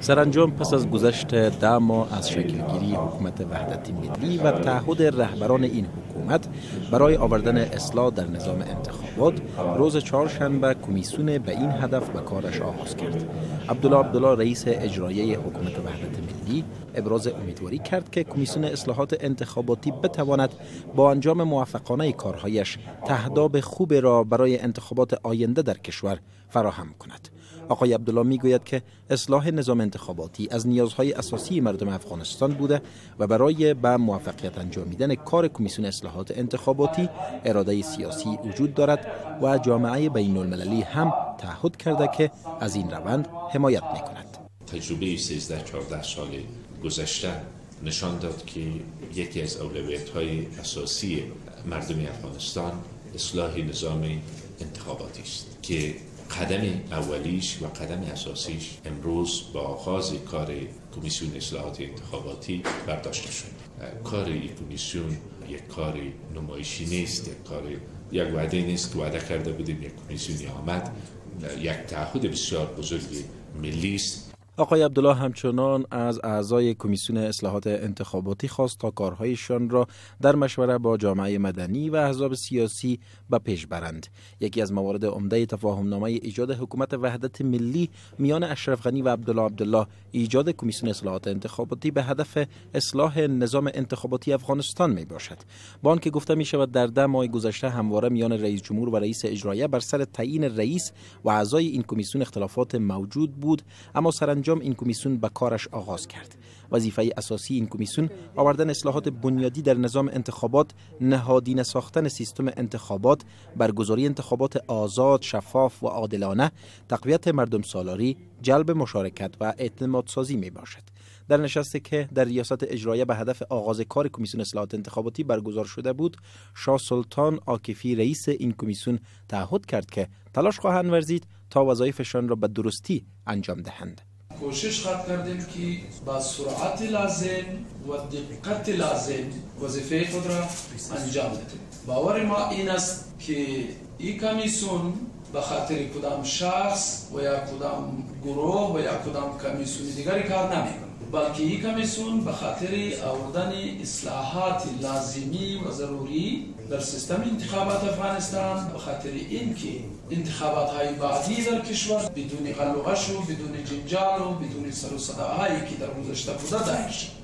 سرانجام پس از گذشت 10 ماه از شکلگیری حکومت وحدت ملی و تعهد رهبران این حکومت برای آوردن اصلاح در نظام انتخابات، روز چهارشنبه کمیسیون به این هدف به کارش آغاز کرد. عبدالله عبدالله، رئیس اجرایی حکومت وحدت ملی، ابراز امیدواری کرد که کمیسیون اصلاحات انتخاباتی بتواند با انجام موفقانه کارهایش تهداب خوب را برای انتخابات آینده در کشور فراهم کند. آقای عبدالله میگوید که اصلاح نظام انتخاباتی از نیازهای اساسی مردم افغانستان بوده و برای به موفقیت انجامیدن کار کمیسیون اصلاحات انتخاباتی اراده سیاسی وجود دارد و جامعه بین المللی هم تعهد کرده که از این روند حمایت می کند. تجربه 13 14 سال گذشته نشان داد که یکی از اولویت های اساسی مردم افغانستان اصلاح نظام انتخاباتی است که قدم اولیش و قدم اساسیش امروز با آغاز کار کمیسیون اصلاحات انتخاباتی برداشته شد. کار این کمیسیون یک کار نمایشی نیست، یک وعده نیست که وعده کرده بودیم یک کمیسیونی آمد. یک تعهد بسیار بزرگ ملی است. آقای عبدالله همچنان از اعضای کمیسیون اصلاحات انتخاباتی خواست تا کارهایشان را در مشوره با جامعه مدنی و احزاب سیاسی به پیش برند. یکی از موارد عمده تفاهمنامه ایجاد حکومت وحدت ملی میان اشرف غنی و عبدالله عبدالله، ایجاد کمیسیون اصلاحات انتخاباتی به هدف اصلاح نظام انتخاباتی افغانستان می باشد. با آنکه گفته می شود در 10 ماه گذشته همواره میان رئیس جمهور و رئیس اجراییه بر سر تعیین رئیس و اعضای این کمیسیون اختلافات موجود بود، اما سرانجام این کمیسیون به کارش آغاز کرد. وظیفه اساسی این کمیسیون آوردن اصلاحات بنیادی در نظام انتخابات، نهادینه ساختن سیستم انتخابات، برگزاری انتخابات آزاد، شفاف و عادلانه، تقویت مردم سالاری، جلب مشارکت و اعتماد سازی می باشد. در نشستی که در ریاست اجراییه به هدف آغاز کار کمیسیون اصلاحات انتخاباتی برگزار شده بود، شاه سلطان عاکفی، رئیس این کمیسیون، تعهد کرد که تلاش خواهند ورزید تا وظایفشان را به درستی انجام دهند. کوشش خواهد کردیم که با سرعت لازم و دقت لازم وظیفه خود را انجام دهیم. باور ما این است که این کمیسیون به خاطر کدام شخص و یا کدام گروه و یا کدام کمیسیون دیگری کار نمیکنه، بلکه این کمیسیون به خاطر آوردن اصلاحات لازمی و ضروری در سیستم انتخابات افغانستان، به خاطر اینکه انتخابات های بعدی در کشور بدون غل و غش و بدون جنجال و بدون سر و صداهایی که در گذشته بوده دایر شد.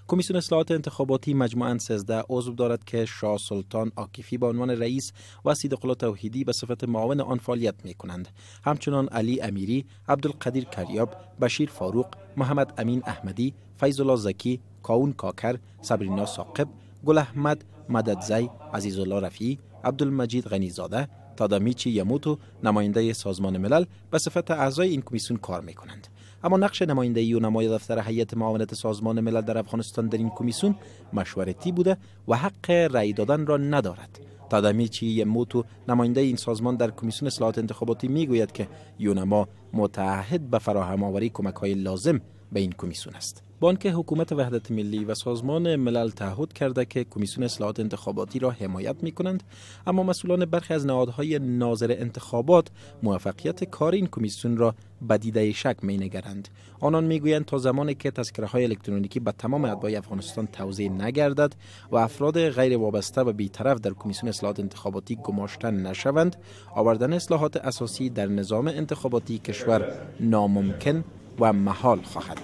کمیسیون اصلاحات انتخاباتی مجموعاً 13 عضو دارد که شاه سلطان عاکفی به عنوان رئیس و صدیق توحیدی به صفت معاون آن فعالیت می کنند. همچنان علی امیری، عبدالقدیر کریاب، بشیر فاروق، محمد امین احمدی، فیض الله زکی، کاون کاکر، صبرینا ثاقب، گل احمد مددزی، عزیز الله رفیعی، عبدالمجید غنیزاده، تادامیچی یاموتو، نماینده سازمان ملل، به صفت اعضای این کمیسیون کار می کنند. اما نقش نماینده یونمای دفتر هیئت معاونت سازمان ملل در افغانستان در این کمیسیون مشورتی بوده و حق رأی دادن را ندارد. تادامیچی یاموتو، نماینده این سازمان در کمیسیون اصلاحات انتخاباتی، میگوید که یونما متعهد به فراهم آوری کمک های لازم به این کمیسیون است. با آنکه حکومت وحدت ملی و سازمان ملل تعهد کرده که کمیسیون اصلاحات انتخاباتی را حمایت می کنند، اما مسئولان برخی از نهادهای ناظر انتخابات موفقیت کار این کمیسیون را به دیده شک می نگرند. آنان میگویند تا زمانی که تذکره های الکترونیکی به تمام اتباع افغانستان توزیع نگردد و افراد غیر وابسته و بیطرف در کمیسیون اصلاحات انتخاباتی گماشته نشوند، آوردن اصلاحات اساسی در نظام انتخاباتی کشور ناممکن و محال خواهد بود.